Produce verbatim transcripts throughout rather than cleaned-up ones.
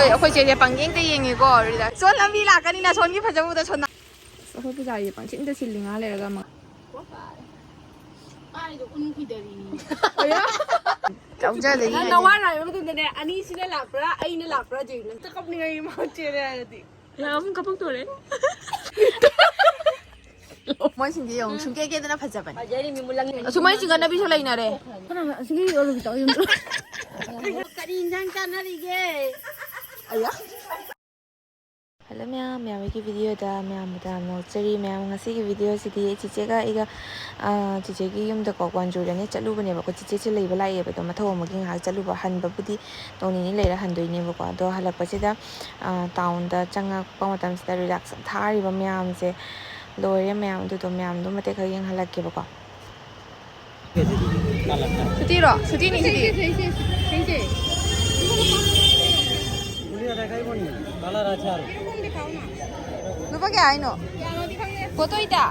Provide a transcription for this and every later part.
ꯑꯩꯈꯣꯏ ꯆꯦꯁꯦ ꯄꯪꯌꯦꯡꯗ ꯌꯦꯡꯉꯤꯀꯣ꯫ ꯁꯣꯟ ꯂꯝꯕꯤ ꯂꯥꯛꯀꯅꯤꯅ ꯁꯣꯟꯒꯤ ꯐꯖꯕꯗ ꯁꯣꯟ꯫ ꯑꯩꯈꯣꯏ ꯄꯨꯖꯥꯔꯤꯁꯦ ꯄꯪꯁꯤꯟꯗ ꯁꯤꯜꯂꯤ ꯉꯥ ꯂꯩꯔꯒ ꯑꯃ꯫ ꯀꯥꯏꯗ ꯎꯟ ꯈꯨꯏꯗꯔꯤꯅꯤ꯫ ꯇꯧꯖꯗꯦ꯫ ꯅꯪ ꯅꯋꯥ ꯂꯥꯛꯏꯕ ꯃꯇꯝꯗꯅꯦ, ꯑꯅꯤꯁꯤꯅ ꯂꯥꯛꯄ꯭ꯔꯥ ꯑꯩꯅ ꯂꯥꯛꯄ꯭ꯔꯥ ꯌꯦꯡꯉꯨ꯫ ꯍꯦꯛꯇ ꯀꯞꯅꯤꯡꯉꯩ ꯃꯥ ꯆꯦꯜꯂꯦ ꯍꯥꯏꯔꯗꯤ꯫ ꯌꯥꯝ ꯀꯞꯄꯛꯇꯣꯔꯦ꯫ ꯃꯣꯏꯁꯤꯡꯗꯤ ꯌꯦꯡꯉꯨ, ꯁꯨꯡꯀꯦ ꯀꯦꯗꯅ ꯐꯖꯕꯅꯦ꯫ ꯐꯖꯔꯤꯃꯤ ꯃꯨꯂꯪ꯫ ꯑꯁꯨ ꯃꯣꯏ ꯆꯤꯡꯒꯠꯅꯕꯤꯁꯨ ꯂꯩꯅꯔꯦ꯫ ꯑꯁꯤꯒꯤ ꯑꯣꯏꯔꯣꯝꯒꯤ ꯇꯧ ꯌꯨꯝꯗ꯫ ꯀꯔꯤ ꯏꯟꯖꯥꯡ ꯆꯥꯅꯔꯤꯒꯦ? ꯑꯌꯥ꯫ ꯍꯜꯂꯣ ꯃꯌꯥꯝ, ꯃꯌꯥꯝ ꯑꯩꯒꯤ ꯚꯤꯗꯤꯑꯣꯗ ꯃꯌꯥꯝꯕꯨ ꯇꯔꯥꯝꯅ ꯑꯣꯛꯆꯔꯤ꯫ ꯃꯌꯥꯝ ꯉꯁꯤꯒꯤ ꯚꯤꯗꯤꯑꯣꯁꯤꯗꯤ ꯆꯤꯆꯦꯒ ꯑꯩꯒ, ꯑꯥ, ꯆꯤꯆꯦꯒꯤ ꯌꯨꯝꯗꯀꯣ ꯒ꯭ꯋꯥꯟꯖꯨꯗꯅꯦ ꯆꯠꯂꯨꯕꯅꯦꯕꯀꯣ꯫ ꯆꯤꯆꯦꯁꯦ ꯂꯩꯕ ꯂꯥꯛꯑꯦꯕ, ꯑꯗꯣ ꯃꯊꯧ ꯑꯃꯒꯤ ꯉꯥꯏꯍꯥꯛ ꯆꯠꯂꯨꯕ, ꯍꯟꯕꯕꯨꯗꯤ ꯅꯣꯡ ꯅꯤꯅꯤ ꯂꯩꯔ ꯍꯟꯗꯣꯏꯅꯦꯕꯀꯣ꯫ ꯑꯗꯣ ꯍꯜꯂꯛꯄꯁꯤꯗ, ꯑꯥ, ꯇꯥꯎꯟꯗ ꯆꯪꯉꯛꯄ ꯃꯇꯝꯁꯤꯗ ꯔꯤꯂꯦꯛꯁ ꯊꯥꯔꯤꯕ ꯃꯌꯥꯝꯁꯦ ꯂꯣꯏꯔꯦ ꯃꯌꯥꯝ꯫ ꯑꯗꯨꯗꯣ ꯃꯌꯥꯝꯗꯣ ꯃꯇꯦꯛ ꯈꯔ ꯌꯦꯡꯍꯜꯂꯛꯀꯦꯕꯀꯣ꯫ ꯁꯨꯇꯤꯔꯣ? ꯁꯨꯇꯤꯅꯤ, ꯁꯨꯇꯤ꯫ ꯂꯨꯄꯥ ꯀꯌꯥ ꯍꯥꯏꯅꯣ? ꯄꯣꯠꯇꯣ ꯏꯇꯥ?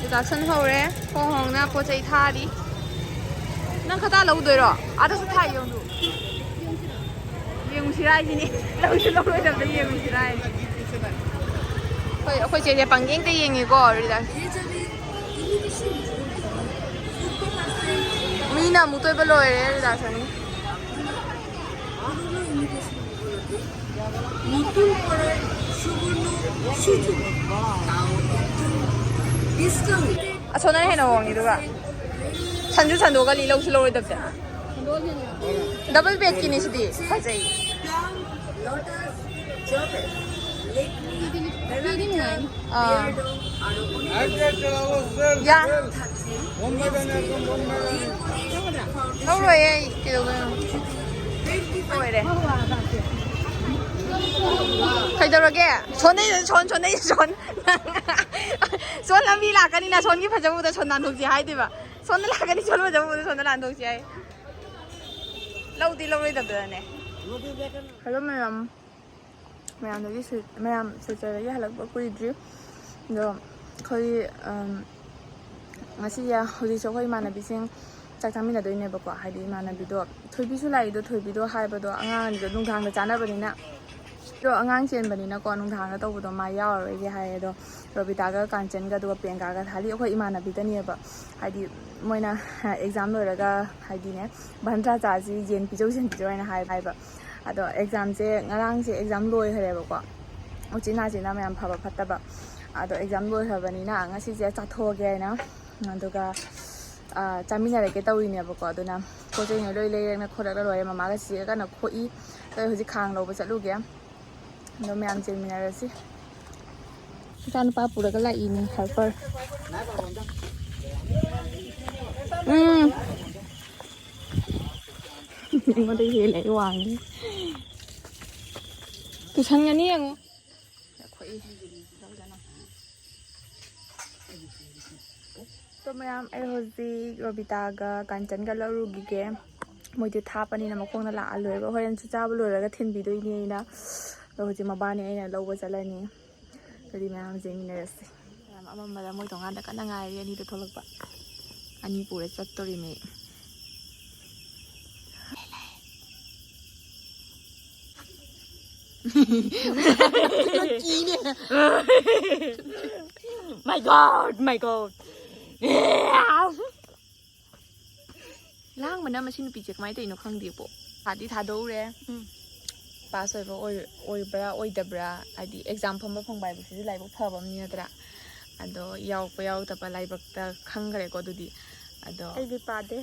ꯄ꯭ꯔꯗꯛꯁꯟ ꯍꯧꯔꯦ꯫ ꯍꯣꯡ ꯍꯣꯡꯅ ꯄꯣꯠ ꯆꯩ ꯊꯥꯔꯤ꯫ ꯅꯪ ꯈꯇꯥ ꯂꯧꯗꯣꯏꯔꯣ? ꯑꯥꯗꯁꯨ ꯊꯥꯏ ꯌꯦꯡꯉꯨ꯫ ꯌꯦꯡꯉꯨꯁꯤꯔꯥ ꯍꯥꯏꯁꯤꯅꯤ꯫ ꯂꯧꯁꯨ ꯂꯧꯔꯣꯏꯗꯕꯗ ꯌꯦꯡꯉꯨꯁꯤꯔꯥ ꯍꯥꯏꯅꯤ꯫ ꯍꯣꯏ, ꯑꯩꯈꯣꯏ ꯆꯦꯁꯦ ꯄꯪꯌꯦꯡꯇ ꯌꯦꯡꯉꯤꯀꯣ ꯔꯤꯂꯥ꯫ ꯃꯤꯅ ꯑꯃꯨꯛ ꯇꯣꯏꯕ ꯂꯣꯏꯔꯦ ꯔꯤꯂꯥꯁꯅꯤ꯫ নতুন করার সুবর্ণ সুযোগ। তাও একদম ডিসকাউন্ট। ꯑꯁꯣꯝꯗꯅ ꯍꯦꯟꯅ ꯍꯣꯡꯉꯤ ꯑꯗꯨꯒ꯫ ꯁꯟꯁꯨ ꯁꯟꯗꯣꯛꯑꯒ ꯂꯤ ꯂꯧꯁꯨ ꯂꯧꯔꯣꯏꯗꯕꯗ꯫ ꯗꯕꯜ ꯕꯦꯗꯀꯤꯅꯤ ꯁꯤꯗꯤ꯫ ꯐꯖꯩ꯫ Plum, lotus, joker, ꯂꯦꯛꯃꯤ, Bela Vita, ꯑꯥ꯫ ꯕꯤꯌꯔꯗꯣ, ꯑꯥꯔ ꯑꯣ ꯌꯥ꯫ ꯊꯛꯁꯤ꯫ ꯂꯧꯔꯣꯏꯌꯦ ꯑꯩ꯫ ꯀꯩꯗꯧꯗꯣꯏꯅꯣ? ꯂꯣꯏꯔꯦ꯫ ꯀꯩꯗꯧꯔꯒꯦ? ꯁꯣꯟꯗꯩ ꯁꯣꯟ, ꯁꯣꯟꯗꯩ ꯁꯣꯟ꯫ ꯁꯣꯟ ꯂꯝꯕꯤ ꯂꯥꯛꯀꯅꯤꯅ ꯁꯣꯟꯒꯤ ꯐꯖꯕꯗ ꯁꯣꯟ ꯅꯥꯟꯊꯣꯛꯁꯤ ꯍꯥꯏꯗꯣꯏꯕ꯫ ꯁꯣꯝꯗ ꯂꯥꯛꯀꯅꯤ, ꯁꯣꯝ ꯐꯖꯕꯗ ꯁꯣꯝꯗ ꯂꯥꯟꯊꯣꯛꯁꯤ ꯍꯥꯏ꯫ ꯂꯧꯗꯤ ꯂꯧꯔꯣꯏꯗꯕꯗꯅꯦ꯫ ꯍꯜꯂꯣ ꯃꯌꯥꯝ꯫ ꯃꯌꯥꯝꯗꯒꯤ ꯁꯤ-, ꯃꯌꯥꯝ ꯁꯤꯜꯆꯔꯗꯒꯤ ꯍꯜꯂꯛꯄ ꯀꯨꯏꯗ꯭ꯔꯤ꯫ ꯑꯗꯣ ꯑꯩꯈꯣꯏ, ꯑꯝ, ꯉꯁꯤ ꯍꯧꯖꯤꯛꯁꯨ ꯑꯩꯈꯣꯏ ꯏꯃꯥꯟꯅꯕꯤꯁꯤꯡ ꯆꯥꯛ ꯆꯥꯃꯤꯟꯅꯗꯣꯏꯅꯦꯕꯀꯣ꯫ ꯍꯥꯏꯗꯤ ꯏꯃꯥꯟꯅꯕꯤꯗꯣ, ꯊꯣꯏꯕꯤꯁꯨ ꯂꯥꯛꯏꯗꯣ, ꯊꯣꯏꯕꯤꯗꯣ ꯍꯥꯏꯕꯗꯣ ꯑꯉꯥꯡ ꯑꯅꯤꯗꯣ ꯅꯨꯡꯗꯥꯡꯗ ꯆꯥꯅꯕꯅꯤꯅ, ꯑꯗꯣ ꯑꯉꯥꯡ ꯆꯦꯟꯕꯅꯤꯅꯀꯣ, ꯅꯨꯡꯗꯥꯡꯗ ꯇꯧꯕꯗꯣ ꯃꯥ ꯌꯥꯎꯔꯔꯣꯏꯒꯦ ꯍꯥꯏꯌꯦ꯫ ꯑꯗꯣ ꯔꯣꯕꯤꯇꯥꯒ ꯀꯥꯟꯆꯟꯒ ꯑꯗꯨꯒ ꯄ꯭ꯔꯤꯌꯥꯡꯀꯥꯒ ꯊꯥꯂꯤ, ꯑꯩꯈꯣꯏ ꯏꯃꯥꯟꯅꯕꯤꯗꯅꯦꯕ꯫ ꯍꯥꯏꯗꯤ ꯃꯣꯏꯅ ꯑꯦꯛꯖꯥꯝ ꯂꯣꯏꯔꯒ ꯍꯥꯏꯗꯤꯅꯦ, ꯚꯟꯗ꯭ꯔꯥ ꯆꯥꯁꯤ, ꯌꯦꯟ ꯄꯤꯖꯧ, ꯌꯦꯟ ꯄꯤꯖꯧ ꯍꯥꯏꯅ ꯍꯥꯏ-, ꯍꯥꯏꯕ꯫ ꯑꯗꯣ ꯑꯦꯛꯖꯥꯝꯁꯦ, ꯉꯔꯥꯡꯁꯦ ꯑꯦꯛꯖꯥꯝ ꯂꯣꯏꯈ꯭ꯔꯦꯕꯀꯣ꯫ ꯎꯆꯤꯟ ꯅꯥꯆꯤꯟꯅ ꯃꯌꯥꯝ ꯐꯕ ꯐꯠꯇꯕ꯫ ꯑꯗꯣ ꯑꯦꯛꯖꯥꯝ ꯂꯣꯏꯈ꯭ꯔꯕꯅꯤꯅ ꯉꯁꯤꯁꯦ ꯆꯥꯊꯣꯛꯑꯒꯦ ꯍꯥꯏꯅ, ꯑꯗꯨꯒ, ꯑ, ꯆꯥꯃꯤꯟꯅꯔꯒꯦ ꯇꯧꯔꯤꯅꯦꯕꯀꯣ꯫ ꯑꯗꯨꯅ ꯄꯣꯠ ꯆꯩꯉꯩ ꯂꯣꯏ ꯂꯩꯔꯦꯅ ꯈꯣꯠꯂꯛꯂ ꯂꯣꯏꯔꯦ꯫ ꯃꯃꯥꯒ ꯆꯦꯆꯦꯒ ꯀꯟꯅ ꯈꯣꯛꯏ꯫ ꯑꯗꯣ ꯍꯧꯖꯤꯛ ꯈꯥꯡ ꯂꯧꯕ ꯆꯠꯂꯨꯒꯦ꯫ ꯑꯗꯣ ꯃꯌꯥꯝ ꯆꯦꯟꯃꯤꯟꯅꯔꯁꯤ꯫ ꯏꯆꯥꯅꯨꯄꯥ ꯄꯨꯔꯒ ꯂꯥꯛꯏꯅꯦ, helper꯫ ꯎꯝ꯫ ꯑꯩꯉꯣꯟꯗ ꯍꯦꯜꯂꯦ, ꯑꯩ ꯋꯥꯡꯉꯤ꯫ ꯇꯨꯁꯟꯒꯅꯤ ꯌꯦꯡꯉꯣ꯫ ꯑꯗꯣ ꯃꯌꯥꯝ, ꯑꯩ ꯍꯧꯖꯤꯛ ꯔꯣꯕꯤꯇꯥꯒ ꯀꯥꯟꯆꯟꯒ ꯂꯧꯔꯨꯈꯤꯒꯦ꯫ ꯃꯣꯏꯗꯤ ꯊꯥꯞꯄꯅꯤꯅ ꯃꯈꯣꯡꯅ ꯂꯥꯛꯑꯜꯂꯣꯏꯕ꯫ ꯍꯣꯔꯦꯟꯁꯨ ꯆꯥꯕ ꯂꯣꯏꯔꯒ ꯊꯤꯟꯕꯤꯗꯣꯏꯅꯦ ꯑꯩꯅ꯫ ꯑꯗꯣ ꯍꯧꯖꯤꯛ ꯃꯕꯥꯅꯤ ꯑꯩꯅ ꯂꯧꯕ ꯆꯠꯂꯅꯤ꯫ ꯑꯗꯨꯗꯤ ꯃꯌꯥꯝ ꯌꯦꯡꯃꯤꯟꯅꯔꯁꯤ꯫ ꯃꯌꯥꯝ ꯑꯃꯝꯕꯗ ꯃꯣꯏ ꯊꯣꯡꯒꯥꯟꯗ ꯀꯟꯅ ꯉꯥꯏꯔꯤ ꯑꯅꯤꯗꯣ ꯊꯣꯛꯂꯛꯄ꯫ ꯑꯅꯤ ꯄꯨꯔ ꯆꯠꯇꯣꯔꯤꯃꯤ꯫ My God, my God. ꯂꯥꯡꯕꯅ ꯃꯁꯤ ꯅꯨꯄꯤꯁꯦ ꯀꯃꯥꯏꯅ ꯇꯧꯔꯤꯅꯣ ꯈꯪꯗꯦꯕꯣ꯫ ꯊꯥꯗꯤ ꯊꯥꯗꯣꯛꯎꯔꯦ꯫ ꯎꯝ꯫ ꯄꯥꯁ ꯑꯣꯏꯕ ꯑꯣꯏ-, ꯑꯣꯏꯕ꯭ꯔꯥ ꯑꯣꯏꯗꯕ꯭ꯔꯥ, ꯍꯥꯏꯗꯤ ꯑꯦꯛꯖꯥꯝ ꯐꯝꯕ ꯐꯪꯕ ꯍꯥꯏꯕꯁꯤꯗꯤ ꯂꯥꯏꯕꯛ ꯐꯕ ꯑꯃꯅꯤ ꯅꯠꯇ꯭ꯔꯥ? ꯑꯗꯣ ꯌꯥꯎꯔꯛꯄ ꯌꯥꯎꯔꯛꯇꯕ ꯂꯥꯏꯕꯛꯇ ꯈꯪꯈ꯭ꯔꯦꯀꯣ ꯑꯗꯨꯗꯤ꯫ ꯑꯗꯣ ꯑꯩꯗꯤ ꯄꯥꯗꯦ꯫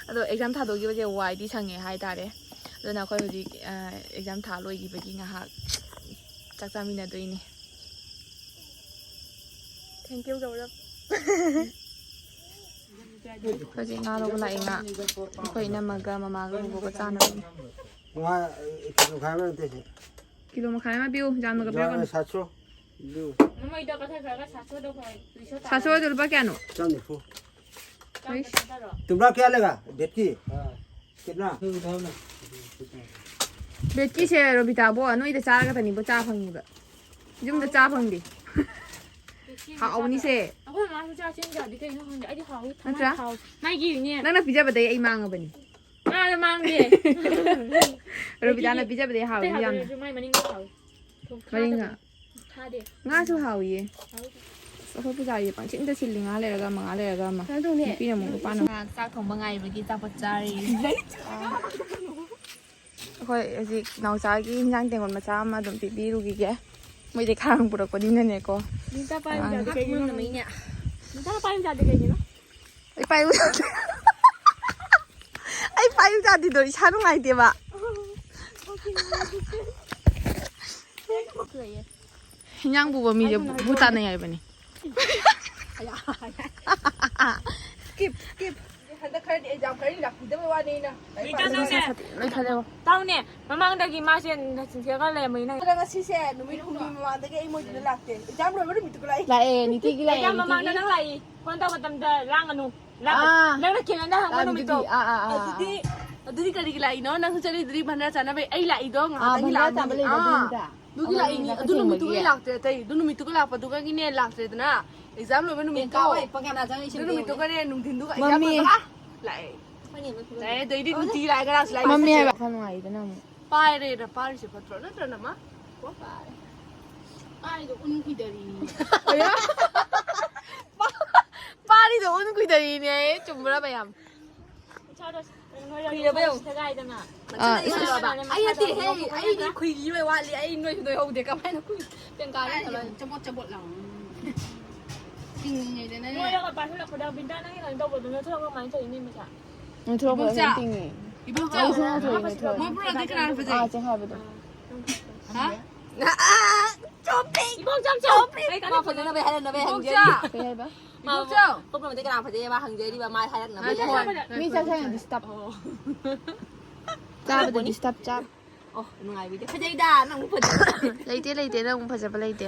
ꯑꯗꯣ ꯑꯦꯛꯖꯥꯝ ꯊꯥꯗꯣꯛꯈꯤꯕꯁꯦ ꯋꯥꯏꯗꯤ ꯁꯪꯉꯦ ꯍꯥꯏꯇꯥꯔꯦ꯫ ꯑꯗꯨꯅ ꯑꯩꯈꯣꯏ ꯍꯧꯖꯤꯛ, ꯑ, ꯑꯦꯛꯖꯥꯝ ꯊꯥ ꯂꯣꯏꯈꯤꯕꯒꯤ ꯉꯥꯏꯍꯥꯛ ꯆꯥꯛ ꯆꯥꯃꯤꯟꯅꯗꯣꯏꯅꯦ꯫ Thank you, ꯒꯧꯔꯕ꯫ ꯍꯧꯖꯤꯛ ꯉꯥ ꯂꯧꯕ ꯂꯥꯛꯑꯦ, ꯉꯥ꯫ ꯑꯩꯈꯣꯏ ꯏꯅꯝꯃꯒ ꯃꯃꯥꯒ ꯕꯣꯕꯣꯛꯒ ꯆꯥꯅꯕꯅꯤ꯫ ꯉꯥ ꯀꯤꯂꯣ ꯃꯈꯥꯏ ꯑꯃ ꯅꯠꯇꯦ ꯁꯤ꯫ ꯀꯤꯂꯣ ꯃꯈꯥꯏ ꯑꯃ ꯄꯤꯌꯨ, ꯌꯥꯝꯅꯒ ꯄꯤꯔꯛꯀꯅꯨ꯫ ꯁꯥꯠꯁꯨ꯫ ꯁꯥꯠꯁꯨ ꯑꯗꯨ ꯂꯨꯄꯥ ꯀꯌꯥꯅꯣ? ꯆꯥꯝ ꯅꯤꯐꯨ꯫ ꯑꯩꯁ꯫ तुम्हारा क्या लेगा? भेटकी? कितना? ꯚꯦꯠꯀꯤꯁꯦ ꯔꯣꯕꯤꯇꯥꯕꯣ, ꯅꯣꯏꯗ ꯆꯥꯔꯒꯇꯅꯤꯕꯣ ꯆꯥ ꯐꯪꯉꯤꯕ꯫ ꯌꯨꯝꯗ ꯆꯥ ꯐꯪꯗꯦ꯫ ꯍꯥꯎꯕꯅꯤꯁꯦ꯫ ꯑꯩꯈꯣꯏ ꯃꯃꯥꯁꯨ ꯆꯥ ꯆꯦꯡ ꯆꯥꯗꯤ ꯀꯩꯅꯣ ꯈꯪꯗꯦ꯫ ꯑꯩꯗꯤ ꯍꯥꯎꯏ꯫ ꯊꯃꯥꯏ ꯅꯠꯇ꯭ꯔꯥ? ꯍꯥꯎꯏ꯫ ꯃꯥꯒꯤꯅꯦ꯫ ꯅꯪꯅ ꯄꯤꯖꯕꯗꯩ ꯑꯩ ꯃꯥꯡꯉꯕꯅꯤ꯫ ꯃꯥꯅ ꯃꯥꯡꯗꯦ꯫ ꯔꯣꯕꯤꯇꯥꯅ ꯄꯤꯖꯕꯗꯩ ꯍꯥꯎꯏ ꯌꯥꯝꯅ꯫ ꯃꯥꯏ ꯃꯅꯤꯡꯗ ꯍꯥꯎꯏ꯫ ꯃꯔꯤꯡꯒ꯫ ꯊꯥꯗꯦ꯫ ꯉꯥꯁꯨ ꯍꯥꯎꯏꯌꯦ꯫ ꯍꯥꯎꯏ꯫ ꯑꯁ, ꯑꯩꯈꯣꯏ ꯄꯨꯖꯥꯔꯤꯁꯦ ꯄꯪꯆꯤꯟꯗ ꯁꯤꯜꯂꯤ꯫ ꯉꯥ ꯂꯩꯔꯒ ꯑꯃ, ꯉꯥ ꯂꯩꯔꯒ ꯑꯃ꯫ ꯀꯩꯅꯣ ꯇꯧꯅꯦ꯫ ꯅꯨꯄꯤꯅ ꯑꯃꯨꯛ ꯅꯨꯄꯥꯅ ꯑꯃꯨꯛ꯫ ꯆꯥꯛ ꯊꯣꯡꯕ ꯉꯥꯏꯕꯒꯤ ꯑꯆꯥꯄꯣꯠ ꯆꯥꯔꯤ꯫ ꯑꯩꯈꯣꯏ ꯍꯧꯖꯤꯛ ꯅꯥꯎꯆꯥꯒꯤ ꯏꯟꯖꯥꯡ ꯇꯦꯡꯀꯣꯠ ꯃꯆꯥ ꯑꯃ ꯑꯗꯨꯝ ꯄꯤꯕꯤꯔꯨꯈꯤꯒꯦ꯫ ꯃꯣꯏꯗꯤ ꯈꯥꯡ ꯄꯨꯔꯛꯄꯅꯤꯅꯅꯦꯀꯣ꯫ ꯅꯤꯇꯥ ꯄꯥꯏꯕ ꯌꯥꯗꯦ ꯀꯩꯒꯤꯅꯣ? ꯅꯤꯇꯥ ꯄꯥꯏꯕ ꯌꯥꯗꯦ ꯀꯩꯒꯤꯅꯣ? ꯑꯩ ꯄꯥꯏꯌꯨ ꯌꯥꯗꯦ꯫ ꯑꯩ ꯄꯥꯏꯌꯨ ꯌꯥꯗꯦꯗꯣ ꯏꯁꯥ ꯅꯨꯡꯉꯥꯏꯇꯦꯕ꯫ ꯏꯟꯖꯥꯡ ꯄꯨꯕ ꯃꯤꯁꯦ ꯚꯨ ꯇꯥꯟꯅꯩ ꯍꯥꯏꯕꯅꯤ꯫ Skip, skip. ꯍꯟꯗꯛ ꯈꯔꯗꯤ exam ꯈꯔꯗꯤ ꯂꯥꯛꯄꯤꯗꯕꯩ ꯋꯥꯅꯤ ꯑꯩꯅ꯫ ꯂꯥꯏꯔꯤꯛ ꯄꯥꯗꯕ ꯂꯣꯏ ꯈꯜꯂꯦꯕ꯫ ꯇꯥꯎꯅꯦ, ꯃꯃꯥꯡꯗꯒꯤ ꯃꯥꯁꯦ ꯅꯆꯤꯟ ꯊꯤꯔꯒ ꯂꯩꯔꯝꯕꯅꯤ ꯅꯪ꯫ ꯑꯗꯨꯅ ꯉꯁꯤꯁꯦ ꯅꯨꯃꯤꯠ ꯍꯨꯝꯅꯤ ꯃꯃꯥꯡꯗꯒꯤ ꯑꯩ ꯃꯣꯏꯗꯨꯗ ꯂꯥꯛꯇꯦ꯫ Exam ꯂꯣꯏꯕ ꯅꯨꯃꯤꯠꯇꯨꯒ ꯂꯥꯛꯏ꯫ ꯂꯥꯛꯑꯦ, ꯅꯤꯇꯤꯒꯤ ꯂꯥꯛꯑꯦ, exam ꯃꯃꯥꯡꯗ ꯅꯤꯇꯤꯒꯤ꯫ ꯅꯪ ꯂꯥꯛꯏ꯫ Phone ꯇꯧꯕ ꯃꯇꯝꯗ ꯂꯥꯡꯒꯅꯨ꯫ ꯂꯥꯛ-, ꯑꯥ꯫ ꯅꯪꯅ calendar ꯍꯪꯕ ꯅꯨꯃꯤꯠꯇꯣ꯫ ꯑꯗꯨꯗꯤ, ꯑꯥ, ꯑꯥ, ꯑꯥ, ꯑꯥ꯫ ꯑꯗꯨꯗꯤ, ꯑꯗꯨꯗꯤ ꯀꯔꯤꯒꯤ ꯂꯥꯛꯏꯅꯣ? ꯅꯪꯁꯨ ꯆꯠꯂꯤꯗꯨꯗꯤ ꯚꯟꯗꯥꯔ ꯆꯥꯅꯕꯩ꯫ ꯑꯩ ꯂꯥꯛꯏꯗꯣ ꯑꯥ, ꯉꯥꯏꯍꯥꯛꯇꯪꯒꯤ ꯚꯟꯗꯥꯔ ꯂꯥꯛꯑꯝꯕꯅꯤ꯫ ꯆꯥꯕ ꯂꯩꯕ ꯑꯥ꯫ ꯑꯗꯨꯒꯤꯗ꯫ ꯑꯗꯨꯒꯤ ꯑꯉꯥꯡ ꯂꯥꯛꯏꯅꯤ꯫ ꯃꯆꯥ ꯑꯗꯨ ꯊꯦꯡꯕꯒꯤ꯫ ꯅꯨꯃꯤꯠꯇꯨꯒ ꯂꯥꯛꯇ꯭ꯔꯦ ꯑꯇꯩ꯫ ꯑꯗꯨ ꯅꯨꯃꯤꯠꯇꯨꯒ ꯂꯥꯛꯄꯗꯨꯒꯒꯤꯅꯦ ꯂꯥꯛꯇ꯭ꯔꯦꯗꯅ꯫ Exam ꯂꯣꯏꯕ ꯅꯨꯃꯤꯠꯇꯣ꯫ ꯀꯥꯎꯋꯦ, ꯄꯪꯀꯥ ꯅꯥꯖꯥꯅ ꯏꯁꯤꯡ ꯑꯗꯨ ꯅꯨꯃꯤꯠꯇꯨꯒꯅꯦ ꯅꯨꯡꯊꯤꯟꯗꯨꯒ exam ꯃꯝꯃꯤ꯫ ꯂꯣꯏꯕꯒ ꯂꯥꯛꯑꯦ꯫ ꯍꯣꯏꯅꯦ, ꯃꯈꯣꯏ ꯂꯥꯛꯑꯦ, ꯑꯗꯩꯗꯤ ꯅꯨꯡꯇꯤ ꯂꯥꯛꯑꯦ, ꯉꯔꯥꯡꯁꯨ ꯂꯥꯛꯑꯦ꯫ ꯃꯝꯃꯤ ꯍꯥꯏꯕ꯫ ꯋꯥꯈꯜ ꯅꯨꯡꯉꯥꯏꯗꯅ ꯑꯃꯨꯛ꯫ ꯄꯥꯏꯔꯦꯅ ꯄꯥꯔꯤꯁꯦ ꯐꯠꯇ꯭ꯔꯣ? ꯅꯠꯇ꯭ꯔꯅ ꯃꯥ? ꯀꯣ ꯄꯥꯔꯦ꯫ ꯄꯥꯔꯤꯗꯣ ꯎꯟ ꯀꯨꯏꯗꯔꯤꯅꯤ꯫ ꯄꯥꯔꯤꯗꯣ ꯎꯟ ꯀꯨꯏꯗꯔꯤꯅꯦ꯫ ꯆꯨꯝꯕ꯭ꯔꯥ ꯃꯌꯥꯝ? ꯀꯨꯏꯔꯕ ꯌꯦꯡꯉꯨ꯫ ꯁꯦꯒꯥꯏꯗꯅ꯫ ꯑꯥ, ꯃꯆꯤꯟꯗ ꯏꯁ, ꯏꯁ꯫ ꯌꯥꯎꯔꯕ꯫ ꯑꯩ ꯅꯠꯇꯦꯍꯦ, ꯑꯩꯗꯤ ꯈꯨꯏꯈꯤꯕ ꯋꯥꯠꯂꯤ꯫ ꯑꯩ ꯅꯣꯏꯁꯨ ꯅꯣꯏꯍꯧꯗꯦ꯫ ꯀꯃꯥꯏꯅ ꯈꯨꯏ? ꯄꯦꯡꯀꯥ ꯅꯠꯇꯕ꯫ ꯆꯕꯣꯠ ꯆꯕꯣꯠ ꯂꯥꯎ꯫ ꯇꯤꯡꯉꯤꯉꯩꯗꯅꯅꯦ꯫ ꯅꯣꯏꯔꯒ ꯄꯥꯏꯁꯤꯜꯂꯛꯄꯗ ꯕꯤꯟꯗ꯭ꯔꯥ ꯅꯪꯒꯤ ꯀꯩꯅꯣ ꯇꯧꯕꯗꯣ ꯅꯠꯇ꯭ꯔꯒ ꯀꯃꯥꯏꯅ ꯇꯧꯔꯤꯅꯣ ꯃꯁꯥ? ꯅꯣꯏꯊꯣꯔꯛꯄꯗ ꯏꯕꯣꯛꯆꯥ꯫ ꯑꯗꯨꯝ ꯇꯤꯡꯉꯦ꯫ ꯏꯕꯣꯛꯆꯥ꯫ ꯑꯩꯁꯨ ꯅꯣꯏꯊꯣꯛꯑꯦ, ꯅꯣꯏꯊꯣꯛꯑꯦ꯫ ꯃꯣꯏ ꯄꯨꯔꯥꯗꯤ ꯀꯅꯥꯅ ꯐꯖꯩ? ꯑꯥ, ꯆꯦ ꯍꯥꯏꯕꯗꯣ꯫ ꯍꯥ? ꯏꯕꯣꯛ ꯆꯝ ꯆꯝ꯫ ꯑꯩ ꯀꯟꯅ ꯃꯥ ꯐꯖꯅꯕ ꯍꯥꯏꯔꯛꯅꯕ ꯏꯕꯣꯛꯆꯥ꯫ ꯍꯪꯖꯔꯤ꯫ ꯀꯩ ꯍꯥꯏꯕ? ꯃꯥ ꯏꯕꯣꯛꯆꯥ꯫ ꯄꯣꯛꯄ ꯃꯇꯝꯗ ꯀꯅꯥ ꯐꯖꯩ ꯍꯥꯏꯕ ꯍꯪꯖꯔꯤꯕ ꯃꯥ ꯍꯥꯏꯔꯛꯅꯕ꯫ ꯉꯥꯏꯈꯣ, ꯉꯥꯏꯈꯣ꯫ ꯃꯤ ꯆꯥꯛ ꯆꯥꯏꯉꯩ disturb꯫ ꯑꯣ꯫ ꯆꯥꯕꯗ disturb ꯆꯥꯕ꯫ ꯑꯣ, ꯅꯨꯡꯉꯥꯏꯕꯤꯗꯦ꯫ ꯐꯖꯩꯗ, ꯅꯪ ꯐꯖꯩ꯫ ꯂꯩꯇꯦ, ꯂꯩꯇꯦ, ꯅꯪ ꯐꯖꯕ ꯂꯩꯇꯦ꯫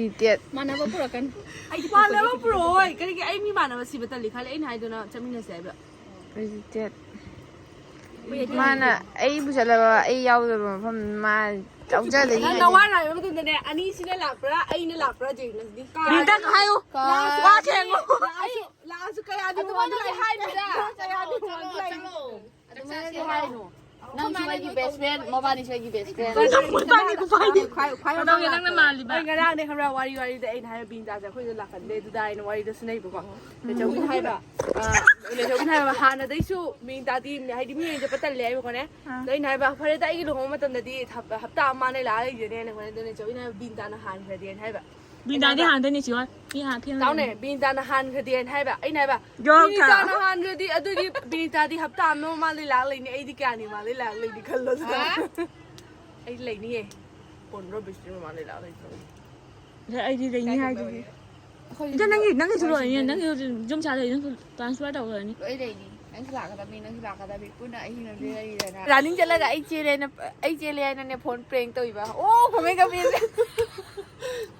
irritate. ꯃꯥꯟꯅꯕ ꯄꯨꯔꯛꯀꯅꯤ꯫ ꯃꯥꯟꯅꯕ ꯄꯨꯔꯛꯑꯣꯏ꯫ ꯀꯔꯤꯒꯤ ꯑꯩ ꯃꯤ ꯃꯥꯟꯅꯕ ꯁꯤꯕ ꯇꯜꯂꯤ ꯈꯜꯂꯦ꯫ ꯑꯩꯅ ꯍꯥꯏꯗꯨꯅ ꯆꯠꯃꯤꯟꯅꯁꯦ ꯍꯥꯏꯕ꯫ Irritate. ꯃꯥꯅ ꯑꯩ ꯄꯨꯁꯜꯂꯕ ꯑꯩ ꯌꯥꯎꯗꯕ ꯃꯐꯝ ꯃꯥ ꯌꯥꯎꯖꯗꯒꯤ ꯅꯪ ꯅꯋꯥ ꯅꯥꯏꯕ ꯃꯇꯝꯗꯅꯦ ꯑꯅꯤꯁꯤꯅ ꯂꯥꯛꯄ꯭ꯔꯥ ꯑꯩꯅ ꯂꯥꯛꯄ꯭ꯔꯥ ꯌꯦꯡꯉꯁꯤꯗꯤ꯫ ꯃꯤꯡꯇ ꯍꯥꯏꯌꯨ꯫ ꯂꯥꯛꯑꯁꯨ ꯋꯥ ꯊꯦꯡꯉꯨ꯫ ꯂꯥꯛꯑꯁꯨ ꯂꯥꯛꯑꯁꯨ ꯀꯌꯥꯗꯤ ꯑꯗꯨꯃꯥꯏꯅꯗꯤ ꯍꯥꯏꯅꯨꯗ꯫ ꯀꯌꯥꯗꯤ ꯆꯠꯂꯣ, ꯆꯠꯂꯣ꯫ ꯆꯠꯂꯣ꯫ ꯆꯥꯛ ꯆꯥꯁꯦ ꯍꯥꯏꯅꯣ꯫ ꯅꯪꯁꯨ ꯑꯩꯒꯤ best friend, ꯃꯕꯥꯅꯤꯁꯨ ꯑꯩꯒꯤ best friend꯫ ꯃꯕꯥꯅꯤ ꯈꯨꯐꯥꯏꯅꯤ꯫ ꯈ꯭ꯋꯥꯏ ꯈ꯭ꯋꯥꯏ ꯀꯗꯧꯒꯦ ꯅꯪꯅ ꯃꯥꯜꯂꯤꯕ? ꯑꯩ ꯉꯔꯥꯡꯅꯦ ꯈꯪꯕ꯭ꯔꯥ ꯋꯥꯔꯤ ꯋꯥꯔꯤꯗ ꯑꯩꯅ ꯍꯥꯏꯕ ꯕꯤꯅꯤꯇꯥꯁꯦ ꯑꯩꯈꯣꯏꯗ ꯂꯥꯛꯀꯟꯗꯦ ꯑꯗꯨꯗ ꯑꯩꯅ ꯋꯥꯔꯤꯗ ꯁꯤꯟꯅꯩꯕꯀꯣ꯫ ꯅꯦꯆꯧꯕꯤꯅ ꯍꯥꯏꯕ ꯑ, ꯅꯦꯆꯧꯕꯤꯅ ꯍꯥꯏꯕ ꯍꯥꯟꯅꯗꯩꯁꯨ ꯕꯤꯅꯤꯇꯥꯗꯤ ꯍꯥꯏꯗꯤ ꯃꯤ ꯑꯣꯏꯅ ꯆꯠꯄ ꯇꯜꯂꯦ ꯍꯥꯏꯕꯀꯣꯅꯦ꯫ ꯑꯗꯣ ꯑꯩꯅ ꯍꯥꯏꯕ ꯐꯔꯦꯗ ꯑꯩꯒꯤ ꯂꯨꯍꯣꯡꯕ ꯃꯇꯝꯗꯗꯤ ꯍꯞ- ꯍꯞꯇꯥ ꯑꯃ ꯑꯅꯤ ꯂꯥꯛꯑ ꯂꯩꯖꯅꯦꯅ ꯈꯣꯠꯅꯦ꯫ ꯑꯗꯣ ꯅꯦꯆꯧꯕꯤꯅ ꯍꯥꯏꯕ ꯕꯤꯅꯤꯇꯥꯅ ꯍꯥꯟꯈ꯭ꯔꯗꯤꯅ ꯍꯥꯏꯕ꯫ ꯕꯤꯟꯗꯥꯗꯤ ꯍꯥꯟꯗꯣꯏꯅꯦ ꯁꯤ ꯍꯣꯏ꯫ ꯃꯤ ꯍꯥꯟ ꯐꯤ ꯇꯥꯎꯅꯦ ꯕꯤꯅꯤꯇꯥꯅ ꯍꯥꯟꯈ꯭ꯔꯗꯤꯅ ꯍꯥꯏꯕ꯫ ꯑꯩꯅ ꯍꯥꯏꯕ ꯌꯣꯡ ꯕꯤꯅꯤꯇꯥꯅ ꯍꯥꯟꯈ꯭ꯔꯗꯤ ꯑꯗꯨꯗꯤ ꯕꯤꯅꯤꯇꯥꯗꯤ ꯍꯞꯇꯥ ꯑꯃ ꯃꯃꯥꯡꯗꯩ ꯂꯥꯛ ꯂꯩꯅꯤ꯫ ꯑꯩꯗꯤ ꯀꯌꯥꯅꯤ ꯃꯃꯥꯡꯗꯩ ꯂꯥꯛ ꯂꯩꯅꯤ ꯈꯜꯂꯣ ꯑꯗꯨꯗ꯫ ꯑꯩ ꯂꯩꯅꯤꯌꯦ꯫ ꯄꯣꯟꯗ꯭ꯔꯣ ꯕꯤꯁꯅꯨ ꯃꯃꯥꯡꯗꯩ ꯂꯥꯛ ꯂꯩꯅꯤ꯫ ꯑꯩꯗꯤ ꯂꯩꯅꯤ ꯍꯥꯏꯗꯨꯗꯤ꯫ ꯑꯩꯈꯣꯏ ꯏꯆꯦ ꯅꯪꯒꯤ ꯅꯪꯒꯤꯁꯨ ꯂꯣꯏꯔꯅꯤ, ꯅꯪꯒꯤ ꯌꯨꯝ ꯁꯥ ꯂꯩ, ꯅꯪꯁꯨ transfer ꯇꯧꯈ꯭ꯔꯅꯤ꯫ ꯂꯣꯏ ꯂꯩꯅꯤ꯫ ꯅꯪꯁꯨ ꯂꯥꯛꯀꯗꯕꯅꯤ, ꯅꯪꯁꯨ ꯂꯥꯛꯀꯗꯕꯅꯤ꯫ ꯄꯨꯟꯅ ꯑꯍꯤꯡ ꯑꯃꯗꯤ ꯂꯩꯔꯤꯗꯅ꯫ ꯔꯥꯅꯤꯡ ꯆꯠꯂꯒ ꯑꯩ ꯆꯦꯜꯂꯦꯅ ꯑꯩ ꯆꯦꯜꯂꯦ ꯍꯥꯏꯅꯅꯦ phone prank ꯇꯧꯏꯕ꯫ ꯑꯣ ꯈꯣꯡꯉꯩ ꯀꯞꯄꯦ꯫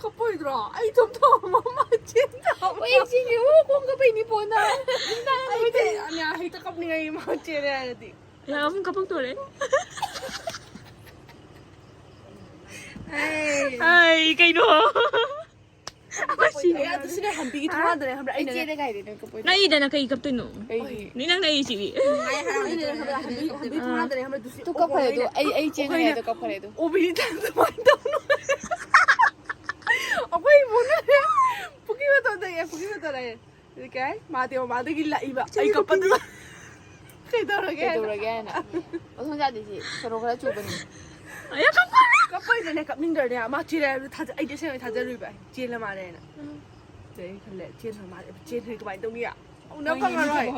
ꯀꯞꯄꯣꯏꯗ꯭ꯔꯣ? ꯑꯩ ꯏꯇꯣꯝ ꯊꯣꯡꯕ ꯃꯃꯥ ꯆꯦꯟ ꯊꯥꯕ꯫ ꯑꯣ ꯑꯩ ꯆꯦꯜꯂꯦ꯫ ꯑꯣ ꯈꯣꯡ ꯀꯞꯄꯩꯅꯤ ꯄꯣꯟꯗ꯫ ꯑꯩ ꯀꯩ- ꯑꯅꯤꯌꯥ ꯍꯦꯛꯇ ꯀꯞꯅꯤꯡꯉꯩ ꯃꯥ ꯆꯦꯜꯂꯦ ꯍꯥꯏꯔꯗꯤ꯫ ꯌꯥꯝ ꯀꯞꯄꯛꯇꯣꯔꯦ꯫ ꯑꯩ ꯀꯩꯅꯣ? ꯑꯦ, ꯑꯗꯨ ꯁꯤꯅꯦ ꯍꯝꯕꯤꯒꯤ ꯊꯣꯡꯒꯥꯟꯗꯅꯦ ꯈꯪꯕ꯭ꯔꯥ? ꯑꯩ ꯑꯩꯅ ꯆꯦꯜꯂꯦ ꯀꯥꯏꯗꯅ ꯀꯞꯄꯣꯏ꯫ ꯅꯛꯏꯗꯅ ꯀꯩ ꯀꯞꯇꯣꯏꯅꯣ? ꯀꯩꯒꯤ? ꯅꯪ ꯅꯛꯏꯁꯤꯗꯤ꯫ ꯍꯝꯕꯤ ꯍꯝꯕꯤ ꯊꯣꯡꯒꯥꯟꯗꯅꯦ ꯈꯪꯕ꯭ꯔꯥ? ꯑꯗꯨ ꯁꯤ ꯇꯨ ꯀꯞꯈ꯭ꯔꯦ ꯑꯗꯨ꯫ ꯑꯩ ꯑꯩ ꯆꯦꯟꯈ꯭ꯔꯦ ꯑꯗꯨ ꯀꯞꯈ꯭ꯔꯦ ꯑꯗꯨ꯫ ꯑꯣꯕꯤꯗ ꯑꯗꯨꯃꯥꯏꯅ ꯇꯧꯅꯨ꯫ ꯑꯩꯈꯣꯏ ꯏꯃꯨꯡꯅꯅꯦ ꯄꯨꯈ꯭ꯔꯤ ꯃꯇꯣꯟꯗꯒꯤ ꯄꯨꯈ꯭ꯔꯤ ꯃꯇꯣꯟ ꯍꯥꯏꯌꯦ꯫ ꯑꯗꯨ ꯀꯩ ꯍꯥꯏ? ꯃꯥꯗꯤ ꯃꯃꯥꯗꯒꯤ ꯂꯥꯛꯏꯕ ꯑꯩ ꯀꯞꯄꯗꯨꯗ꯫ ꯀꯩꯗꯧꯔꯒꯦ? ꯀꯩꯗꯧꯔꯒꯦ ꯍꯥꯏꯅ꯫ ꯑꯣ ꯁꯣꯝꯖꯥꯗꯤ ꯁꯤ ꯁꯣꯔꯣꯛ ꯈꯔ ꯆꯨꯕꯅꯤ꯫ ꯀꯞꯄꯩꯗꯅꯦ ꯀꯞꯅꯤꯡꯗ꯭ꯔꯅꯦ ꯃꯥ ꯆꯦꯜꯂꯦ ꯍꯥꯏꯕꯗꯨ ꯊꯥꯖ ꯑꯩꯗꯤ ꯑꯁꯦꯡꯕꯩ ꯊꯥꯖꯔꯨꯏꯕ ꯑꯩ ꯆꯦꯜꯂ ꯃꯥꯜꯂꯦꯅ꯫ ꯑꯗꯩ ꯑꯩ ꯈꯜꯂꯦ ꯆꯦꯟꯈ꯭ꯔ ꯃꯥꯜꯂꯦ ꯆꯦꯟꯈ꯭ꯔꯦ ꯀꯃꯥꯏꯅ ꯇꯧꯅꯤ? ꯑꯃꯨꯛꯅ ꯐꯪꯉꯔꯣꯏ꯫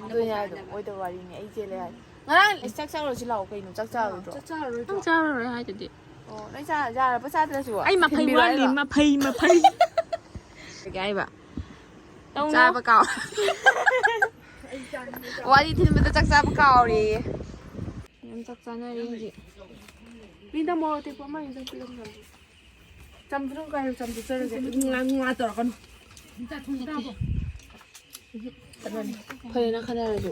ꯑꯗꯨꯅꯦ ꯍꯥꯏꯗꯣ ꯑꯣꯏꯗꯕ ꯋꯥꯔꯤꯅꯤ ꯑꯩ ꯆꯦꯜꯂꯦ ꯍꯥꯏ꯫ ꯉꯔꯥꯡ ꯑꯩ ꯆꯥꯛ ꯆꯥꯔꯨꯔꯁꯤ ꯂꯥꯛꯑꯣ ꯀꯩꯅꯣ, ꯆꯥꯛ ꯆꯥꯔꯨꯔꯣ꯫ ꯆꯥꯛ ꯆꯥꯔꯔꯣꯏꯗ꯭ꯔꯣ? ꯅꯪ ꯆꯥꯔꯔꯣꯏ ꯍꯥꯏꯗꯨꯗꯤ꯫ ꯑꯣ, ꯅꯪ ꯆꯥ ꯌꯥꯔꯕ ꯆꯥꯗ꯭ꯔꯁꯨ? ꯑꯩ ꯃꯐꯩ ꯊꯤꯟꯕꯤꯔꯣ ꯋꯥꯠꯂꯤ, ꯍꯥꯏꯔꯣ? ꯃꯐꯩ, ꯃꯐꯩ꯫ ꯀꯩ ꯍꯥꯏꯕ? ꯇꯧꯅꯣ꯫ ꯆꯥꯕ ꯀꯥꯎ꯫ ꯋꯥꯔꯤ ꯊꯤꯟꯕꯗ ꯆꯥꯛ ꯆꯥꯕ ꯀꯥꯎꯔꯦꯌꯦ꯫ ꯌꯥꯝ ꯆꯥꯛ ꯆꯥꯅꯔꯤ ꯍꯧꯖꯤꯛ꯫ ꯃꯤꯗ ꯃꯣꯔꯣꯛ ꯑꯇꯦꯛꯄ ꯑꯃ ꯑꯅꯤꯗꯪ ꯄꯤꯔꯝꯃꯣ꯫ ꯆꯝꯐꯨꯠ ꯀꯥꯏꯅ ꯆꯝꯐꯨꯠ ꯆꯠꯂꯁꯦ꯫ ꯉꯥ ꯉꯥ ꯇꯧꯔꯛꯀꯅꯨ꯫ ꯐꯖꯅ ꯈꯟꯅꯔꯁꯨ꯫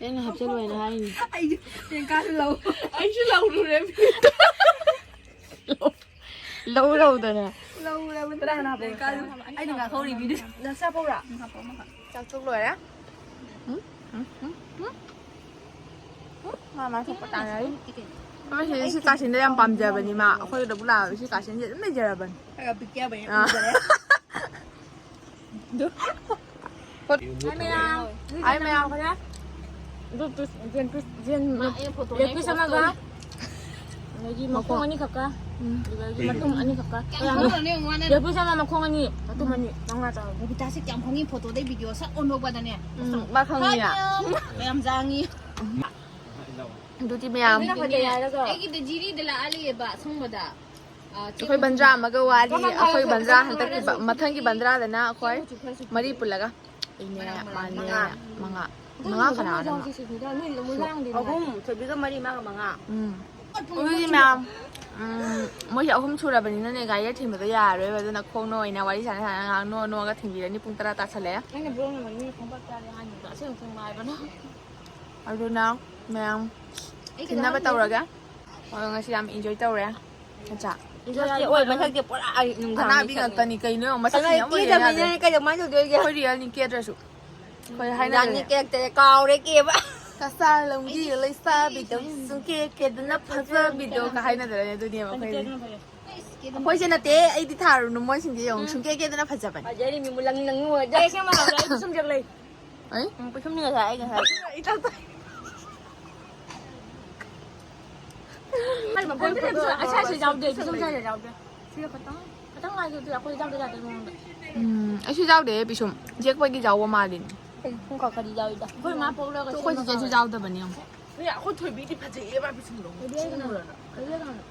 ꯑꯩꯅ ꯍꯥꯞꯆꯜꯂꯣ ꯍꯥꯏꯅ ꯍꯥꯏꯅꯤ꯫ ꯑꯩꯁꯨ ꯇꯦꯡꯀꯥꯁꯨ ꯂꯧ꯫ ꯑꯩꯁꯨ ꯂꯧꯔꯨꯔꯦ꯫ ꯂꯧꯔꯧꯗꯅ꯫ ꯂꯧꯔꯕ ꯇꯦꯡꯀꯥꯁꯨ꯫ ꯑꯩꯅ ꯉꯥꯛꯍꯧꯔꯤꯕꯤꯗꯨ꯫ ꯅꯁꯥ ꯄꯧꯔꯥ꯫ ꯆꯥꯛ ꯊꯣꯛ ꯂꯣꯏꯔꯦ꯫ ꯎꯝ? ꯎꯝ? ꯎꯝ? ꯎꯝ? ꯃꯥ ꯃꯥ ꯊꯣꯛꯄ ꯇꯥꯟꯅꯔꯤ꯫ ꯑꯩꯈꯣꯏ ꯁꯤ ꯀꯥꯆꯤꯟꯗ ꯌꯥꯝ ꯄꯥꯝꯖꯕꯅꯤ ꯃꯥ꯫ ꯑꯩꯈꯣꯏꯗꯕꯨ ꯂꯥꯛꯑꯒ ꯁꯤ ꯀꯥꯆꯤꯟꯁꯦ ꯑꯗꯨꯝ ꯂꯩꯖꯔꯕꯅꯤ꯫ ꯈꯔ ꯕꯤꯠ ꯌꯥꯎꯕꯅꯦ꯫ ꯑꯥ꯫ ꯎꯖꯔꯦ꯫ ꯍꯥꯏ ꯃꯌꯥꯝ꯫ ꯍꯥꯏ ꯃꯌꯥꯝ꯫ ꯑꯗꯨ ꯄꯤꯁ ꯌꯦꯟ ꯄꯤꯁ ꯌꯦꯟ ꯂꯦꯒ ꯄꯤꯁ ꯑꯃꯒ ꯑꯗꯒꯤ ꯃꯈꯣꯡ ꯑꯅꯤꯈꯛꯀ ꯎꯝ꯫ ꯑꯗꯨꯗꯒꯤ ꯃꯇꯨꯝ ꯑꯅꯤꯈꯛꯀ꯫ ꯀꯌꯥꯝ ꯍꯧꯔꯅꯤ ꯌꯦꯡꯉꯨ ꯃꯥꯅ꯫ ꯂꯦꯒ ꯄꯤꯁ ꯑꯃ ꯃꯈꯣꯡ ꯑꯅꯤ ꯃꯇꯨꯝ ꯑꯅꯤ ꯃꯉꯥ ꯆꯥꯕ꯫ ꯕꯕꯤꯇꯥꯁꯦ ꯀꯌꯥꯝ ꯈꯪꯉꯤ ꯐꯣꯇꯣꯗꯩ ꯚꯤꯗꯤꯑꯣ ꯁꯛ ꯑꯣꯟꯊꯣꯛꯄꯗꯅꯦ꯫ ꯎꯝ, ꯃꯥ ꯈꯪꯉꯤꯅ꯫ ꯀꯌꯥꯝ ꯆꯥꯡꯉꯤ꯫ ꯑꯗꯨꯗꯤ ꯃꯌꯥꯝ꯫ ꯑꯩꯒꯤꯗ ꯖꯤꯔꯤꯗ ꯂꯥꯛꯍꯜꯂꯤꯑꯕ ꯑꯁꯪꯕꯗ꯫ ꯑꯩꯈꯣꯏ ꯕꯟꯗ꯭ꯔꯥ ꯑꯃꯒ ꯋꯥꯠꯂꯤ꯫ ꯑꯩꯈꯣꯏ ꯕꯟꯗ꯭ꯔꯥ ꯍꯟꯗꯛꯀꯤ ꯕ-, ꯃꯊꯪꯒꯤ ꯕꯟꯗ꯭ꯔꯥꯗꯅ ꯑꯩꯈꯣꯏ ꯃꯔꯤ ꯄꯨꯜꯂꯒ꯫ ꯑꯩꯅꯦ, ꯃꯥꯅꯦ, ꯃꯉꯥ꯫ ꯃꯉꯥ ꯀꯅꯥꯅꯣ? ꯑꯍꯨꯝ, ꯊꯣꯏꯕꯤꯒ ꯃꯔꯤ, ꯃꯥꯒ ꯃꯉꯥ꯫ ꯎꯝ꯫ ꯑꯗꯨꯗꯤ ꯃꯌꯥꯝ, ꯎꯝ, ꯃꯣꯏꯁꯦ ꯑꯍꯨꯝ ꯁꯨꯔꯕꯅꯤꯅꯅꯦ, ꯒꯥꯔꯤꯗ ꯊꯤꯟꯕꯗꯣ ꯌꯥꯔꯔꯣꯏꯕ, ꯑꯗꯨꯅ ꯈꯣꯡꯅ ꯑꯣꯏꯅ ꯋꯥꯔꯤ ꯁꯥꯟꯅ ꯁꯥꯟꯅ ꯉꯥꯏꯍꯥꯛ ꯅꯣꯛꯑ ꯅꯣꯛꯑꯒ ꯊꯤꯟꯕꯤꯔꯅꯤ꯫ ꯄꯨꯡ ꯇꯔꯥ ꯇꯥꯁꯜꯂꯛꯑꯦ꯫ ꯑꯩꯅ ꯕ꯭ꯂꯣꯛ ꯅꯝꯕꯔ ꯃꯤꯅ ꯈꯣꯡꯄꯥꯛ ꯆꯥꯔꯦ ꯍꯥꯏꯅꯤꯡꯕ ꯑꯁꯦꯡꯕ ꯊꯦꯡꯅ ꯍꯥꯏꯕꯅ꯫ ꯑꯗꯨꯅ ꯃꯌꯥꯝ ꯊꯤꯟꯅꯕ ꯇꯧꯔꯒꯦ꯫ ꯑꯗꯣ ꯉꯁꯤ ꯌꯥꯝ ꯏꯟꯖꯣꯏ ꯇꯧꯔꯦ꯫ ꯅꯠꯇ꯭ꯔꯥ? ꯃꯊꯛꯇꯤ ꯑꯣꯏ, ꯃꯊꯛꯇꯤ ꯄꯨꯔꯥ ꯑꯩ ꯅꯨꯡꯗꯥꯡ ꯑꯅꯥꯕꯤ ꯉꯥꯛꯇꯅꯤ ꯀꯩꯅꯣ ꯌꯦꯡꯉꯣ, ꯃꯁꯛꯁꯤꯡ ꯀꯩꯅꯣ ꯌꯥꯝ ꯑꯣꯏꯅ ꯌꯥꯗ꯭ꯔꯦ꯫ ꯀꯦꯗꯕꯅꯤꯅ ꯀꯩꯗꯧ ꯀꯃꯥꯏꯅ ꯇꯧꯗꯣꯏꯒꯦ? ꯑꯩꯈꯣꯏ ꯔꯤꯌꯦꯜꯅꯤ ꯀꯦꯗ꯭ꯔꯁꯨ꯫ ꯑꯩꯈꯣꯏ ꯅꯨꯡꯗꯥꯡꯅꯤ ꯍꯥꯏꯅꯗ꯭ꯔꯦ꯫ ꯀꯦꯔꯛꯇꯦ, ꯀꯥꯎꯔꯦ ꯀꯦꯕ꯫ ꯀꯁꯥꯔ ꯂꯝꯒꯤ ꯂꯩꯁꯥꯕꯤꯗꯧ ꯁꯨꯡꯀꯦ ꯀꯦꯗꯅ ꯐꯖꯕꯤꯗꯧ ꯀ ꯍꯥꯏꯅꯗ꯭ꯔꯦ ꯑꯗꯨꯅꯦꯕ ꯑꯩꯈꯣꯏꯁꯦ꯫ ꯑꯩꯈꯣꯏꯁꯦ ꯅꯠꯇꯦ, ꯑꯩꯗꯤ ꯊꯥꯔꯨꯅꯨ, ꯃꯣꯏꯁꯤꯡꯁꯦ ꯌꯦꯡꯉꯨ, ꯁꯨꯡꯀꯦ ꯀꯦꯗꯅ ꯐꯖꯕꯅꯤ꯫ ꯐꯖꯔꯤ ꯃꯤ ꯃꯨꯂꯪ ꯂꯪ ꯉꯨ꯫ ꯑꯩ ꯁꯦꯝꯕ ꯍꯧꯔꯦ, ꯑꯩ ꯄꯤꯁꯨꯝ ꯆꯦꯛ ꯂꯩ꯫ ꯑꯩ? ꯎꯝ, ꯄꯤꯁꯨꯝꯅꯤ ꯉꯁꯥꯏ ꯑꯩ ꯉꯁꯥꯏ꯫ ꯑꯩ ꯃꯈꯣꯏ ꯐꯣꯇꯣ ꯑꯁꯥꯁꯤ ꯌꯥꯎꯗꯦ, ꯄꯤꯁꯨꯝ ꯁꯥꯁꯤ ꯌꯥꯎꯗꯦ꯫ ꯁꯤꯗ ꯈꯇꯪ, ꯈꯇꯪ ꯉꯥꯏꯒꯦ, ꯑꯗꯨ ꯑꯩꯈꯣꯏ ꯌꯥꯎꯗ ꯌꯥꯗꯦ ꯃꯑꯣꯡꯗ꯫ ꯎꯝ, ꯑꯩꯁꯨ ꯌꯥꯎꯗꯦ ꯄꯤꯁꯨꯝ꯫ ꯌꯦꯛꯄꯒꯤ ꯌꯥꯎꯕ ꯃꯥꯜꯂꯤꯅꯦ꯫ ꯈꯨꯡꯀꯥ ꯀꯔꯤ ꯌꯥꯎꯏꯗ? ꯑꯩꯈꯣꯏ ꯃꯥ ꯄꯣꯛꯂꯒ ꯑꯩꯈꯣꯏ ꯆꯤꯆꯦꯁꯨ ꯌꯥꯎꯗꯕꯅꯦ ꯌꯦꯡꯉꯣ꯫ ꯑꯦ, ꯑꯩꯈꯣꯏ ꯊꯣꯏꯕꯤꯗꯤ ꯐꯖꯩꯌꯦ, ꯃꯥ ꯄꯤꯁꯨꯝꯗꯣ꯫ ꯊꯣꯏꯕꯤ ꯍꯥꯏꯒꯅꯨ꯫ ꯊꯣꯏꯕꯤ ꯍꯥꯏꯒꯅꯨ꯫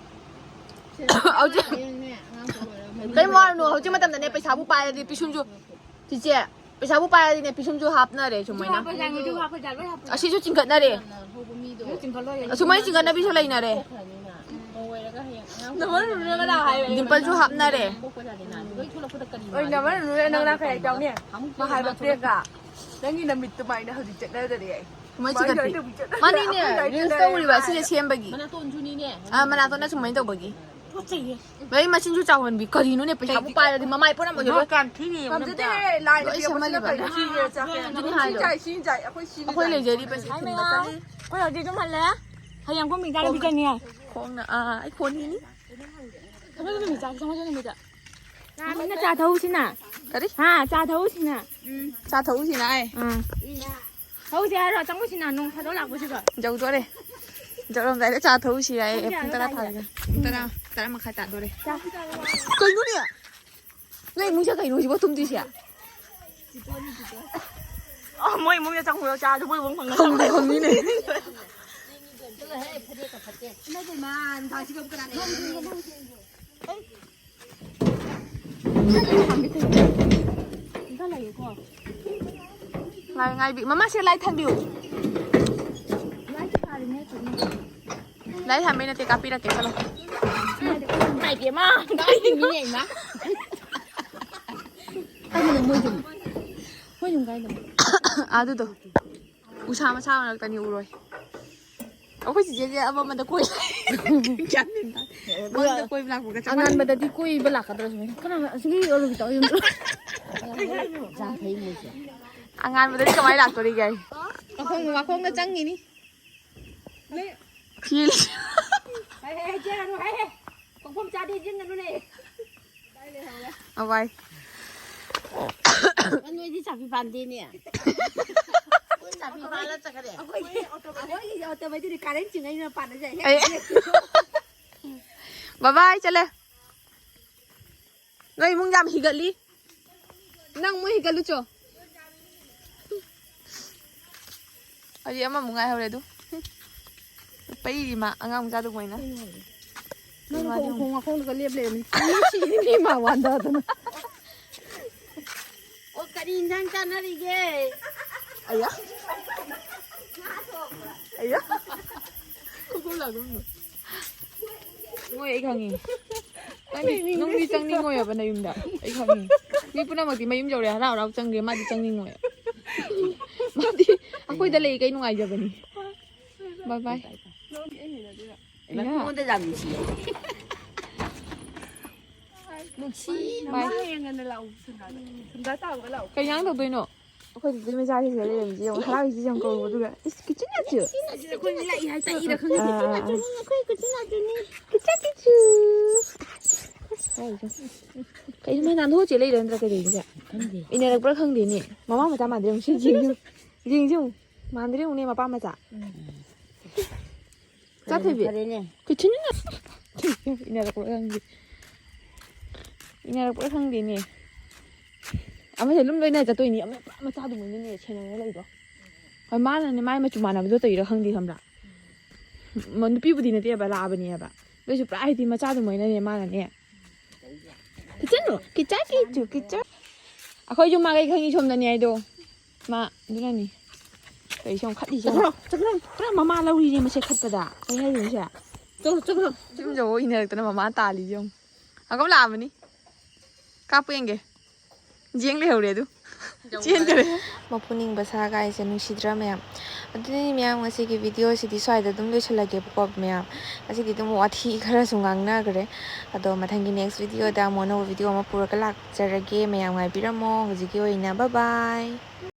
ꯍꯧꯖꯤꯛ ꯍꯌꯦꯡꯅꯦ, ꯑꯉꯥꯡ ꯄꯣꯛꯂꯣꯏꯔꯒ ꯃꯔꯤ ꯀꯔꯤꯝ ꯋꯥꯔꯨꯅꯨ, ꯍꯧꯖꯤꯛ ꯃꯇꯝꯗꯅꯦ ꯄꯩꯁꯥꯕꯨ ꯄꯥꯏꯔꯗꯤ ꯄꯤꯁꯨꯝꯁꯨ, ꯆꯤꯆꯦ, ꯄꯩꯁꯥꯕꯨ ꯄꯥꯏꯔꯗꯤꯅꯦ ꯄꯤꯁꯨꯝꯁꯨ ꯍꯥꯞꯅꯔꯦ ꯁꯨꯃꯥꯏꯅ꯫ ꯍꯥꯞꯄ ꯌꯥꯏ, ꯃꯗꯨ ꯍꯥꯞꯄ ꯌꯥꯏ, ꯂꯣꯏ ꯍꯥꯞꯄ ꯌꯥꯏ꯫ ꯑꯁꯤꯁꯨ ꯆꯤꯡꯈꯠꯅꯔꯦ꯫ ꯍꯧꯕ ꯃꯤꯗꯣ꯫ ꯂꯣꯏ ꯆꯤꯡꯈꯠꯂꯣꯏꯔꯦ꯫ ꯑꯁꯨꯃꯥꯏꯅ ꯆꯤꯡꯈꯠꯅꯕꯤꯁꯨ ꯂꯩꯅꯔꯦ꯫ ꯃꯧ ꯑꯣꯏꯔꯒ ꯍꯌꯦꯡ ꯑꯉꯥꯡ ꯅꯃꯟ ꯔꯨꯅꯨꯅ ꯀꯅꯥ ꯍꯥꯏ? ꯗꯤꯝꯄꯜꯁꯨ ꯍꯥꯞꯅꯔꯦ꯫ ꯄꯣꯛꯄ ꯌꯥꯗꯦꯅ꯫ ꯂꯣꯏ ꯊꯣꯛꯂꯛꯄꯗ ꯀꯔꯤ ꯑꯣꯏ, ꯅꯃꯟ ꯔꯨꯅꯨꯅ ꯅꯪ ꯅꯪ ꯀꯩ ꯇꯧꯅꯤ? ꯑꯃꯨꯛ ꯃꯥ ꯍꯥꯏꯕ ꯄꯦꯟꯒ꯫ ꯅꯪꯒꯤ ꯅꯃꯤꯠ ꯑꯗꯨꯃꯥꯏꯅ ꯍꯧꯖꯤꯛ ꯆꯠꯅꯗꯔꯦ ꯑꯩ꯫ ꯃꯣꯏ ꯁꯨꯃꯥꯏꯅ ꯆꯤꯡꯈꯠꯄꯤ꯫ ꯇꯧꯕꯤ ꯆꯠꯅ-, ꯃꯥꯅꯤꯅꯦ, ꯑꯩꯈꯣꯏ ꯂꯥꯏꯔꯤꯛ reels ꯆꯠꯅꯔꯦ ꯇꯧꯔꯤꯕ ꯍꯥꯏ꯫ ꯑꯁꯤꯁꯦ ꯁꯦꯝꯕꯒꯤ꯫ ꯃꯅꯥꯇꯣꯟꯁꯨꯅꯤꯅꯦ꯫ ꯑꯥ, ꯃꯅꯥꯇꯣꯟꯅ ꯁꯨꯃꯥꯏꯅ ꯇꯧꯕꯒꯤ꯫ ꯇꯨꯀꯠꯆꯩꯌꯦ꯫ ꯃꯩ ꯃꯆꯤꯟꯁꯨ ꯆꯥꯎꯍꯟꯕꯤ꯫ ꯀꯔꯤꯅꯣꯅꯦ, ꯄꯩꯁꯥꯕꯨ ꯀꯩ-, ꯄꯥꯏꯔꯗꯤ ꯃꯃꯥꯏ ꯄꯨꯔꯝꯕꯒꯦ ꯂꯣꯏ꯫ ꯀꯥꯟꯊꯤꯅꯦ, ꯄꯥꯝꯖꯗꯦ꯫ ꯂꯥꯏꯅ ꯂꯣꯏ ꯄꯤꯔꯛꯄꯁꯤꯅ ꯁꯦꯝꯍꯜꯂꯤꯕ꯫ ꯀꯩꯅꯣ? ꯁꯤꯅꯦ, ꯆꯥꯛꯁꯦ꯫ ꯑꯗꯨꯅꯤ ꯍꯥꯏꯗꯣ꯫ ꯁꯤ ꯆꯥꯏ, ꯁꯤ ꯆꯥꯏ꯫ ꯑꯩꯈꯣꯏ ꯁꯤꯅꯤ ꯑꯩꯈꯣꯏ ꯆꯥꯏ꯫ ꯂꯩꯖꯔꯤꯕꯁꯦ ꯍꯥꯏ ꯊꯤꯟꯕ ꯃꯌꯥꯝ꯫ ꯆꯠꯂꯤ꯫ ꯑꯩꯈꯣꯏ ꯍꯧꯖꯤꯛ ꯑꯗꯨꯝ ꯍꯜꯂꯦ꯫ ꯍꯌꯦꯡ ꯄꯨꯡ ꯃꯤꯡ ꯆꯥꯅ ꯄꯤꯖꯅꯤ ꯍꯥꯏ꯫ ꯈꯣꯡꯅ, ꯑꯥ, ꯑꯩ ꯈꯣꯟ ꯏꯅꯤ꯫ ꯊꯝꯃꯣ, ꯊꯝꯃꯣ, ꯃꯤꯡ ꯆꯥ, ꯊꯝꯃꯣ, ꯊꯝꯃꯣ, ꯃꯤꯡ ꯆꯥ꯫ ꯃꯤꯅ ꯆꯥ ꯊꯛꯎꯁꯤꯅ꯫ ꯀꯔꯤ? ꯍꯥ, ꯆꯥ ꯊꯛꯎꯁꯤꯅ꯫ ꯎꯝ꯫ ꯆꯥ ꯊꯛꯎꯁꯤꯅ ꯑꯩ꯫ ꯑꯥ꯫ ꯊꯛꯎꯁꯦ ꯍꯥꯏꯔꯣ? ꯆꯪꯉꯨꯁꯤꯅ ꯅꯣꯡ ꯐꯥꯗꯣꯛ ꯂꯥꯛꯄꯁꯤꯕ꯫ ꯌꯧꯗꯣꯔꯦ꯫ ꯌꯧꯔꯝꯗꯥꯏꯗ ꯆꯥ ꯊꯛꯎꯁꯤ ꯍꯥꯏꯌꯦ꯫ ꯄꯨꯡ ꯄꯨꯡ ꯀꯌꯥꯗ ꯇꯔꯥ ꯇꯥꯒꯦ? ꯇꯥꯔꯒ꯫ ꯄꯨꯡ ꯇꯔꯥ, ꯇꯔꯥ ꯃꯈꯥꯏ ꯇꯥꯗꯣꯔꯦ꯫ ꯆꯥ꯫ ꯀꯩꯅꯣꯅꯦ? ꯅꯣꯏ ꯏꯃꯨꯡꯁꯦ ꯀꯩꯅꯣ ꯍꯧꯖꯤꯛꯐꯥꯎ ꯇꯨꯝꯗ꯭ꯔꯤꯁꯦ? ꯑ, ꯃꯣꯏ ꯏꯃꯨꯡꯗ ꯆꯪꯉꯨꯔꯣ, ꯆꯥꯗꯣ ꯃꯣꯏ ꯏꯃꯨꯡ ꯐꯪꯒꯅꯤ꯫ ꯈꯪꯗꯦ, ꯈꯪꯗꯦꯅꯦ꯫ ꯏꯃꯥꯏ ꯄꯦꯝꯃ, ꯅꯨꯡꯗꯥꯡꯁꯤꯒꯕꯨ ꯀꯅꯥꯅ ꯌꯦꯡꯒꯅꯤ? ꯂꯥꯏ ꯉꯥꯏꯕꯤ꯫ ꯃꯃꯥ, ꯁꯦ ꯂꯥꯏ ꯊꯥꯟꯕꯤꯌꯨ꯫ ꯂꯥꯏ ꯊꯥꯟꯕꯩ ꯅꯠꯇꯦ, ꯀꯥꯞꯄꯤꯔꯛꯀꯦ, ꯆꯠꯂꯣ꯫ ꯏꯃꯥꯏ ꯄꯦꯝꯃ! ꯀꯥꯏꯗꯅꯣ ꯃꯣꯏ ꯌꯨꯝ? ꯃꯣꯏ ꯌꯨꯝ ꯀꯥꯏꯗꯅꯣ? ꯑꯗꯨꯗꯣ꯫ ꯎꯁꯥ ꯃꯁꯥ ꯃꯔꯛꯇꯅꯤ, ꯎꯔꯣꯏ꯫ ꯑꯩꯈꯣꯏ ꯆꯤꯆꯦꯁꯦ ꯑꯃꯃꯗ ꯀꯣꯏ ꯂꯥꯛꯑꯦ꯫ ꯒ꯭ꯌꯥꯟ ꯃꯦꯟ ꯇꯥꯗꯦ꯫ ꯑꯃꯃꯗ ꯀꯣꯏꯕ ꯂꯥꯛꯄꯒ ꯆꯞ ꯃꯥꯟꯅꯩ꯫ ꯑꯉꯥꯟꯕꯗꯗꯤ ꯀꯣꯏꯕ ꯂꯥꯛꯀꯗ꯭ꯔꯥ ꯁꯤꯅꯤ꯫ ꯀꯅꯥ ꯑꯁꯤꯒꯤ ꯑꯣꯏꯔꯣꯏ ꯇꯧ ꯌꯨꯝꯗ? ꯌꯥꯝ ꯐꯩ ꯃꯣꯏꯁꯦ꯫ ꯑꯉꯥꯟꯕꯗꯗꯤ ꯀꯃꯥꯏꯅ ꯂꯥꯛꯇꯣꯔꯤꯒꯦ? ꯃꯈꯣꯡ, ꯃꯈꯣꯡꯗ ꯆꯪꯉꯤꯅꯤ꯫ ꯐꯤꯜ꯫ ꯍꯥꯏ, ꯍꯥꯏ, ꯍꯥꯏ, ꯆꯦ ꯔꯥꯅꯨ, ꯍꯥꯏ, ꯍꯥꯏ꯫ ꯄꯪꯐꯝ ꯆꯥꯗꯦ, ꯆꯦ ꯔꯥꯅꯨꯅꯦ꯫ ꯑꯋꯥꯏ꯫ ꯅꯣꯏꯗꯤ ꯆꯥꯕꯤ ꯄꯥꯟꯗꯦꯅꯦ꯫ ꯆꯥꯕꯤ ꯄꯥꯜꯂ ꯆꯠꯈ꯭ꯔꯦ꯫ ꯑꯩꯈꯣꯏꯒꯤ, ꯑꯩꯈꯣꯏꯒꯤ ꯑꯣꯇꯣ ꯃꯩꯗꯨꯗꯤ ꯀꯔꯦꯟ ꯆꯤꯡꯉꯩꯅ ꯄꯥꯟꯅꯖꯩ꯫ ꯑꯩ ꯕꯕꯥꯏ ꯆꯠꯂꯦ꯫ ꯅꯣꯏ ꯏꯃꯨꯡ ꯌꯥꯝ ꯍꯤꯒꯠꯂꯤ꯫ ꯅꯪ ꯃꯣꯏ ꯍꯤꯒꯠꯂꯨ ꯆꯣ꯫ ꯍꯧꯖꯤꯛ ꯑꯃꯃꯨꯛ ꯉꯥꯏꯍꯧꯔꯦ ꯑꯗꯨ꯫ ꯄꯩꯔꯤ ꯃꯥ ꯑꯉꯥꯡ ꯃꯆꯥꯗꯨ ꯃꯣꯏꯅ꯫ ꯅꯪ ꯃꯥꯗꯤ ꯈꯣꯡ ꯈꯣꯡ ꯃꯈꯣꯡꯗꯒ ꯂꯦꯞ ꯂꯩꯔꯝꯃꯤ꯫ ꯃꯤ ꯁꯤꯅꯤ ꯃꯤ ꯃꯥ ꯋꯥꯟꯗꯗꯅ꯫ ꯑꯣ ꯀꯔꯤ ꯏꯟꯖꯥꯡ ꯆꯥꯅꯔꯤꯒꯦ? ꯑꯌꯥ꯫ ꯑꯌꯥ꯫ ꯈꯨꯀꯨꯝ ꯂꯥꯛꯀꯨꯝꯗꯣ꯫ ꯃꯣꯏ ꯑꯩ ꯈꯪꯉꯤ꯫ ꯅꯪꯗꯤ ꯅꯪꯗꯤ ꯆꯪꯅꯤꯡꯉꯣꯏꯕ ꯅꯌꯨꯝꯗ꯫ ꯑꯩ ꯈꯪꯉꯤ꯫ ꯃꯤ ꯄꯨꯝꯅꯃꯛꯇꯤ ꯃꯌꯨꯝ ꯌꯧꯔꯦ ꯍꯔꯥꯎ ꯍꯔꯥꯎ ꯆꯪꯒꯦ ꯃꯥꯗꯤ ꯆꯪꯅꯤꯡꯉꯣꯏ꯫ ꯃꯥꯗꯤ ꯑꯩꯈꯣꯏꯗ ꯂꯩ ꯀꯩ ꯅꯨꯡꯉꯥꯏꯖꯕꯅꯤ꯫ ꯕꯥꯏ ꯕꯥꯏ꯫ ꯅꯪꯗꯤ ꯑꯩ ꯍꯩꯅꯗꯦꯗ꯫ ꯏꯃꯥ꯫ ꯑꯩꯉꯣꯟꯗ ꯌꯥꯝ ꯅꯨꯡꯁꯤꯌꯦ꯫ ꯅꯨꯡꯁꯤ꯫ ꯕꯥꯏ꯫ ꯃꯥ ꯍꯌꯦꯡ ꯉꯟꯅ ꯂꯥꯛꯎ ꯁꯟꯗꯥꯗ꯫ ꯁꯟꯗꯥ ꯇꯥꯕꯒ ꯂꯥꯛꯎ꯫ ꯀꯩ ꯏꯟꯖꯥꯡ ꯇꯧꯗꯣꯏꯅꯣ? ꯑꯩꯈꯣꯏ ꯅꯨꯄꯤ ꯃꯆꯥꯁꯤꯡꯁꯦ ꯂꯩꯔꯝꯃꯤꯁꯦ ꯌꯦꯡꯉꯣ꯫ ꯍꯔꯥꯎꯔꯤꯁꯦ ꯌꯦꯡꯉꯣ ꯀꯧꯕꯗꯨꯒ꯫ ꯏꯁ ꯀꯤꯆꯟ ꯅꯠꯇꯦ꯫ ꯑꯩꯈꯣꯏ ꯂꯥꯛꯏ ꯍꯥꯏ ꯇꯥꯛꯏꯔ ꯈꯪꯗꯦ꯫ ꯑꯥ, ꯑꯥ, ꯑꯥ꯫ ꯑꯩꯈꯣꯏ ꯀꯤꯆꯟ ꯅꯠꯇꯦꯅꯤ꯫ ꯀꯤꯆꯟ ꯀꯤꯆꯨ꯫ ꯍꯥꯏꯔꯤꯁꯦ꯫ ꯀꯩꯅꯣ ꯃꯥ ꯅꯥꯟꯊꯣꯛꯑ ꯆꯦ ꯂꯩꯔ ꯅꯠꯇ꯭ꯔꯥ ꯀꯩꯗꯧꯔꯤꯅꯣ ꯁꯦ? ꯈꯪꯗꯦ꯫ ꯏꯟꯅꯔꯛꯄ꯭ꯔꯥ ꯈꯪꯗꯦꯅꯦ꯫ ꯃꯃꯥ ꯃꯆꯥ ꯃꯥꯟꯗ꯭ꯔꯦ ꯌꯦꯡꯉꯨ꯫ ꯁꯤ ꯌꯦꯡꯁꯤ ꯌꯦꯡꯉꯨ꯫ ꯌꯦꯡꯁꯤ ꯌꯦꯡꯉꯨ꯫ ꯃꯥꯟꯗ꯭ꯔꯦ ꯌꯦꯡꯉꯨꯅꯦ ꯃꯄꯥ ꯃꯆꯥ꯫ ꯎꯝ꯫ ꯆꯥꯊꯣꯏꯕꯤ꯫ ꯐꯔꯦꯅꯦ꯫ ꯀꯩꯊꯨꯟ ꯏꯟꯅꯔꯛꯄ꯭ꯔꯥ ꯈꯪꯗꯦ꯫ ꯏꯟꯅꯔꯛꯄ꯭ꯔꯥ ꯈꯪꯗꯦꯅꯦ꯫ ꯑꯃꯁꯦ ꯑꯗꯨꯝ ꯂꯣꯏꯅ ꯆꯠꯇꯣꯏꯅꯤ꯫ ꯑꯃ ꯄꯨꯔꯥ ꯃꯆꯥꯗꯨꯃꯩꯅꯅꯦ ꯁꯦꯟꯅꯔ ꯂꯩꯗꯣ꯫ ꯍꯣꯏ, ꯃꯥꯅꯅꯦ ꯃꯥꯏ ꯃꯆꯨ ꯃꯥꯟꯅꯕꯗꯣ ꯇꯧꯔꯤꯔꯥ ꯈꯪꯗꯦ ꯈꯪꯕ꯭ꯔꯥ? ꯃ-, ꯅꯨꯄꯤꯕꯨꯗꯤ ꯅꯠꯇꯦꯕ, ꯂꯥꯛꯑꯕꯅꯦꯕ꯫ ꯑꯗꯨꯏꯁꯨ ꯄꯨꯔꯥ ꯍꯥꯏꯗꯤ ꯃꯆꯥꯗꯨꯃꯩꯅꯅꯦ ꯃꯥꯅꯅꯦ꯫ ꯀꯤꯆꯟ, ꯀꯤꯆꯟ, ꯀꯤꯆꯨ, ꯀꯤꯆꯟ꯫ ꯑꯩꯈꯣꯏꯁꯨ ꯃꯥꯒꯩ ꯈꯪꯉꯤ ꯁꯣꯝꯗꯅꯦ ꯍꯥꯏꯗꯣ꯫ ꯃꯥ ꯑꯗꯨꯅꯅꯤ꯫ ꯀꯩꯁꯨ ꯌꯥꯝ ꯈꯠꯂꯤꯁꯦ ꯌꯦꯡꯉꯣ꯫ ꯆꯠꯈ꯭ꯔꯣ, ꯆꯠꯈ꯭ꯔꯣ꯫ ꯄꯨꯔꯥ ꯃꯃꯥ ꯂꯧꯔꯤꯅꯦ ꯃꯁꯦ ꯈꯠꯄꯗ꯫ ꯀꯩ ꯍꯥꯏꯗꯣꯏꯅꯣ ꯁꯦ? ꯆꯠꯈ꯭ꯔꯣ, ꯆꯠꯈ꯭ꯔꯣ꯫ ꯌꯨꯝ ꯌꯧꯕ ꯏꯟꯅꯔꯛꯇꯅ ꯃꯃꯥ ꯇꯥꯜꯂꯤꯁꯦ ꯌꯦꯡꯉꯣ꯫ ꯑꯒꯧ ꯂꯥꯛꯑꯕꯅꯤ꯫ ꯀꯥꯞꯄꯨ ꯌꯦꯡꯒꯦ꯫ ꯌꯦꯡ ꯂꯩꯍꯧꯔꯦ ꯑꯗꯨ꯫ ꯆꯦꯟꯈꯔꯦ꯫ ꯃꯄꯨꯅꯤꯡꯕ ꯁꯥ ꯒꯥꯏꯁꯦ ꯅꯨꯡꯁꯤꯗ꯭ꯔꯥ ꯃꯌꯥꯝ? ꯑꯗꯨꯅꯤ ꯃꯌꯥꯝ, ꯉꯁꯤꯒꯤ ꯚꯤꯗꯤꯑꯣꯁꯤꯗꯤ ꯁ꯭ꯋꯥꯏꯗ ꯑꯗꯨꯝ ꯂꯣꯏꯁꯤꯜꯂꯒꯦꯕꯀꯣ ꯃꯌꯥꯝ꯫ ꯉꯁꯤꯗꯤ ꯑꯗꯨꯝ ꯋꯥꯊꯤ ꯈꯔꯁꯨ ꯉꯥꯡꯅꯈ꯭ꯔꯦ꯫ ꯑꯗꯣ ꯃꯊꯪꯒꯤ next ꯚꯤꯗꯤꯑꯣꯗ ꯑꯃꯨꯛ ꯑꯅꯧꯕ ꯚꯤꯗꯤꯑꯣ ꯑꯃ ꯄꯨꯔꯒ ꯂꯥꯛꯆꯔꯒꯦ꯫ ꯃꯌꯥꯝ ꯉꯥꯏꯕꯤꯔꯝꯃꯣ꯫ ꯍꯧꯖꯤꯛꯀꯤ ꯑꯣꯏꯅ bye bye꯫